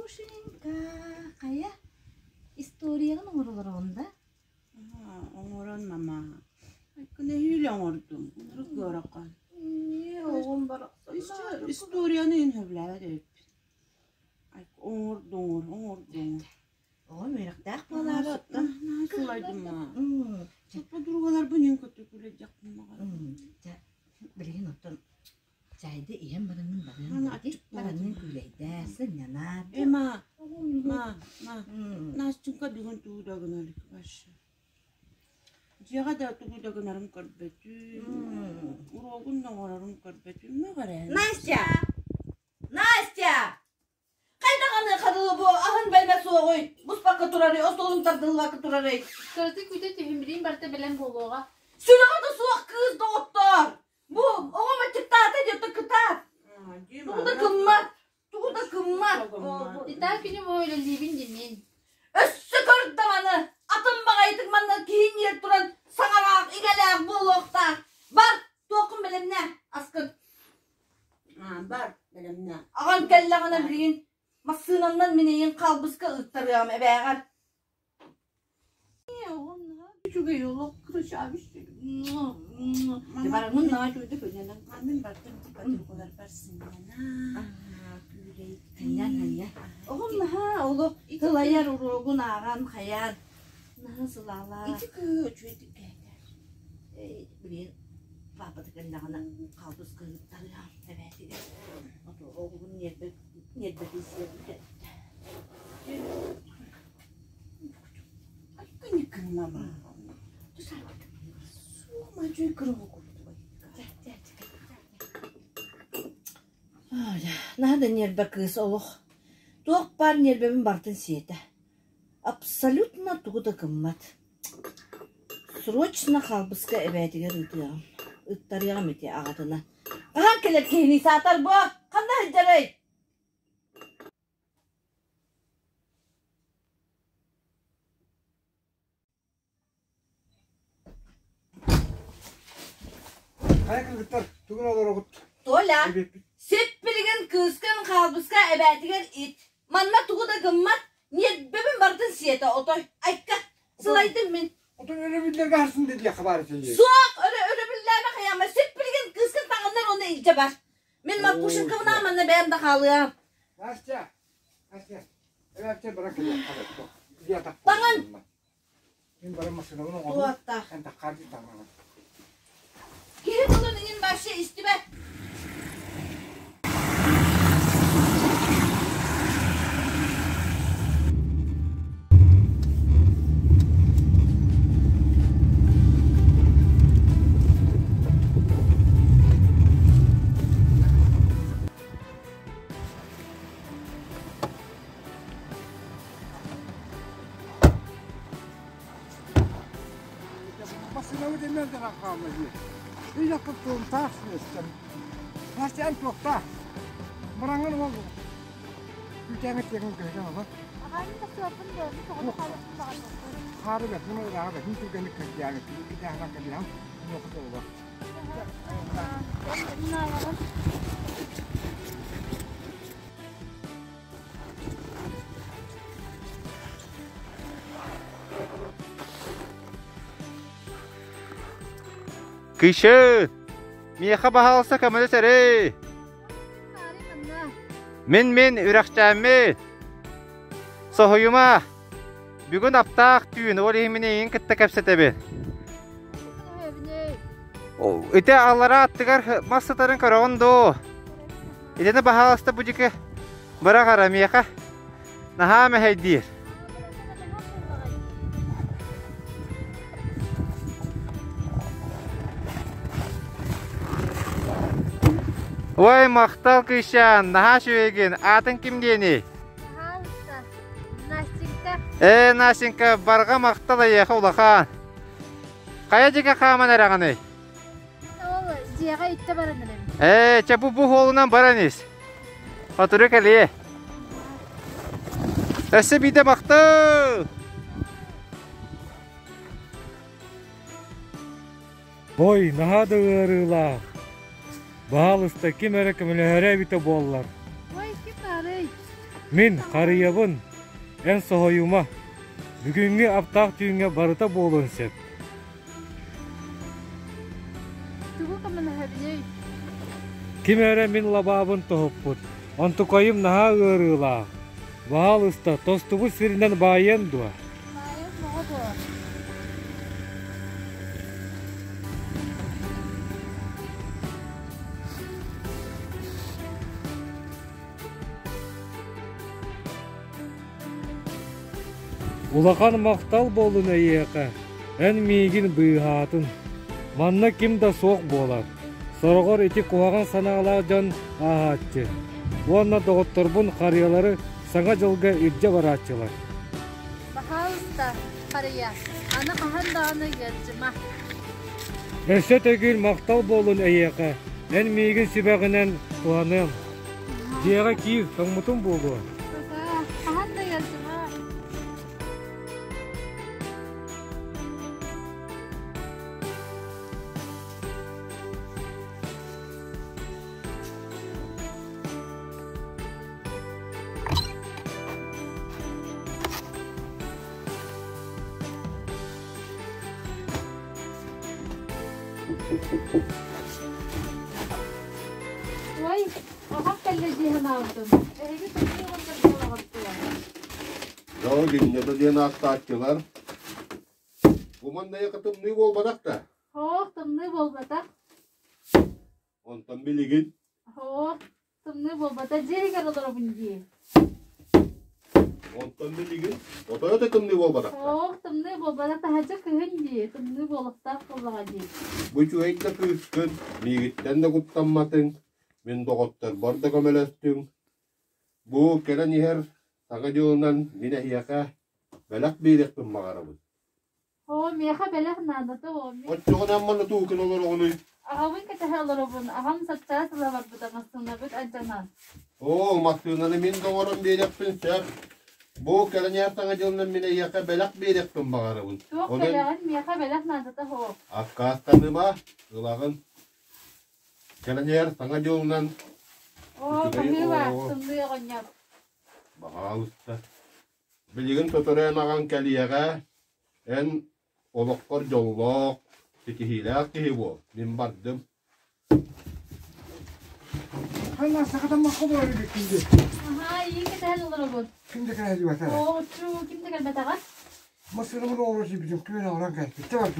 Маркушенька, хайа, историяҕын оҥоролороҕун да? Оҥорон мама. Нэһиилэ оҥордум. Урут ыарахан. Оҕом барахсан. Историяны иһин сөбүлээбэт эбиппин. Оҥордуҥ, оҥордуҥ. Оҕом үөрэхтээх буолаары оттон. Наһаа сылайдым маа. Подругаларбын иһин кытта күлэдьэхпин баҕарабын. Дьэ, билигин оттон Чайда иһэн баранын барыан баранын күүлэйдээ, сынньанаар. Э, ма, ма, ма, Настенька бүгүн тугу да гына илик вообще. Дьиэҕэ да тугу да гынарын көрбөтүм, уруогун да оҥорорун көрбөтүм, мөҕөрөө. Настя! Настя! Хайдах аны хадылы бу аһын бэлмэ суоҕуй? Буспакка турарый, остуолун тардыллыбакка турарый? Кыратык күтэ түһүн билигин барыта бэлэм буолуоҕа. Сүрэҕэ да суох кыыс доҕоттоор! Бу оҕом аччыктаата диэт кытаат. Тугу да гыммат, тугу да гыммат. Итаа күнү бу үлэлиибин димин. Өссө көрдө маны, атын баҕайытык манна киһи туран саҥалаах, иҥэлээх буолуохтаах. Бар, туоххун бэлэмнээ, аскын. Бар, бэлэмнээ. Аҕаҥ кэллэҕинэ билигин массыынаннан мин эйигин хаалбыска ыыттарыаҕым эбээҕэр. Үчүгэй олох Бараммын наһаа үчүгэйдик көннөнөн. Мин бардым подругаларбар сынньана, күүлэй. Сынньан сынньан. Оҕом наһаа олох тылайар уруогун ааҕан хайаан наһаа сылаалаах. Ити кыыһы үчүгэйдик кээтэр. Билигин паапата кэллэҕинэ хаалбыс кыһыттарыам эбээтигэр. Оҕобун ньиэрбэтин сиэбитэ. Наһаа да ньиэрбэ кыыс олох. Туох баар ньиэрбэбин барытын сиэтэ. Абсолютно тугу да гыммат. Срочно хаалбыска эбээтигэр ыытыаҕым. Ыттарыаҕым ити аҕатынан. Хаһан кэлэр киһиний саатар буо? Ханна сылдьарый? Хайа кыргыттар, тугун олороҕут? Толя, сип билигин кыыскын хаалбыска эбээтигэр ит. Манна тугу да гыммат, ньиэрбэбин барытын сиэтэ отой. Айка, сылайдым мин. Отон өрөбүллэргэ харсын диэххэ баар этэ. Суох, өрө өрөбүллээмэ хайаама. Сип билигин кыыскын таҥыннар уонна илдьэ бар. Мин Маркушенковна манна бэйэм да хаалыам. Настя, Настя, Таҥын! Мин баран массыынабын оҥордум. Эн таххаар дии таҥнаҕын. Киһи тылын иҥин вообще истибэт. Массыынабыт эмиэ алдьархай хаалла дии. Ыйдахпыт туомтаах сүөстэн. Настя эн туохтаах? Бараҥҥын уол Үүтээҥҥэ тиэҥин көһүтэн олор. Аҕаайым тахсыбаппын дуо? Мин соҕотох хаалыахпын баҕарбаппын. Хаары бэрт, мин ырааҕа бэрт, мин түргэнник кырдьаабыт, иккитээҕинэн кэбиһэм, муоха буолуо. Кыйшы! Миэхэ баһаалыста көмөлөс эрэй! Мин-мин үрэхчээммит! Соһуйума! Бүгүн аптаах түүн, ол иһин мин эйигин кытта кэпсэтэбин. Ити аллараа аттыгар мас сытарын көрөҕүн дуу? Итини баһаалыста бу дьики бырах ара миэхэ наһаа мэһэйдиир. Ой, махтал кыысчаан, наһаа үчүгэйгин. Аатыҥ ким диэний? Пожалуйста, Настенька. Ээ, Настенька, барҕа махтал эйиэхэ улахан. Хайа дьигэ хааман эрэҕиний? Ол дьиэҕэ иттэ баран эрэбин. Ээ, чэ бу бу хуолунан баран ис. Хотуру кэлиэ. Өссө биирдэ махтал! Ой, наһаа да ыарыылаах. Баһаалыста ким эрэ көмөлөһөрө эбитэ буоллар. Ой, ким баарый? Мин харыйабын, эн соһуйума. Бүгүҥҥү аптаах түүҥҥэ барыта буолуон сөп. Тугу көмөлөһөбүнүй? Ким эрэ мин лабаабын тоһуппут. Онтукайым наһаа ыарыылаах. Баһаалыста, тостубут сиринэн баайыан дуо? Баайан тоҕо дуо? Улахан махтал буоллун эйиэхэ, эн миигин быыһаатын. Манна ким да суох буолар. Сороҕор ити куһаҕан санаалаах дьон ааһааччы. Уонна доҕотторбун харыйалары Саҥа дьылга илдьэ барааччылар. Баһаалыста, харыйа, аны хаһан даҕаны ыалдьыма. Өссө төгүл махтал буоллун эйиэхэ, эн миигин сүбэҕинэн туһаныам. Дьиэҕэ киир, тоҥмутум буолуо. Хаһан да ыалдьыма. Ой, оҕом кэллэ дии санаабытым. Эһиги тымныы оҕонньор буолаҕыт дуо? Дьоо дьиҥнэтэ диэн ааттааччылар. Бу манна тымныы буолбатах да? Ох, тымныы буолбатах. Онтон билигин? Ох, Тымныы буолбата, дьиэ иһигэр олоробун дии. Онтон билигин отойо да тымныы буолбатах. Ох, тымныы буолбатах, таһырдьа кыһын дии, тымныы буолуохтаах буоллаҕа дии. Бу үчүгэй да кыыскын, миигиттэн да куттамматыҥ, мин доҕотторбор да көмөлөстүҥ. Бу кэлэн иһэр Саҥа дьылынан мин эһиэхэ бэлэх биэриэхпин баҕарабын. Оо, миэхэ бэлэх наадата оо. Оччоҕуна манна тугу гына олороҕунуй? Аҕабын кэтэһэ олоробун. Аҕам сапчаас ыла барбыта, массыынабыт алдьанан. Оо, массыынаны мин да оҥорон биэриэхпин сөп. Бу кэлэн иһэр Саҥа дьылынан мин эйиэхэ бэлэх биэриэхпин баҕарабын. Туох Онон бэлэҕин миэхэ бэлэх наадата суох. Аккаастаныма, ылаҕын. Кэлэн иһэр Саҥа дьылынан Оо, үчүгэй баһыыба, оо. тымныы оҕонньор. Баҕаалыста. Билигин сотору эн аҕаҥ кэлиэҕэ, эн олоххор дьоллоох, ситиһиилээх киһи буол, мин бардым. Ханна сахатаммакка олорор эбиккин дии. Аһаа, ийин кэтэһэн олоробут. Ким да кэлбэтэ. Оо, чуу, ким да кэлбэтэҕэ? Массыынабын оҥоро сиэбитим, күөн оҥорон кэлбит. Чэ, бар,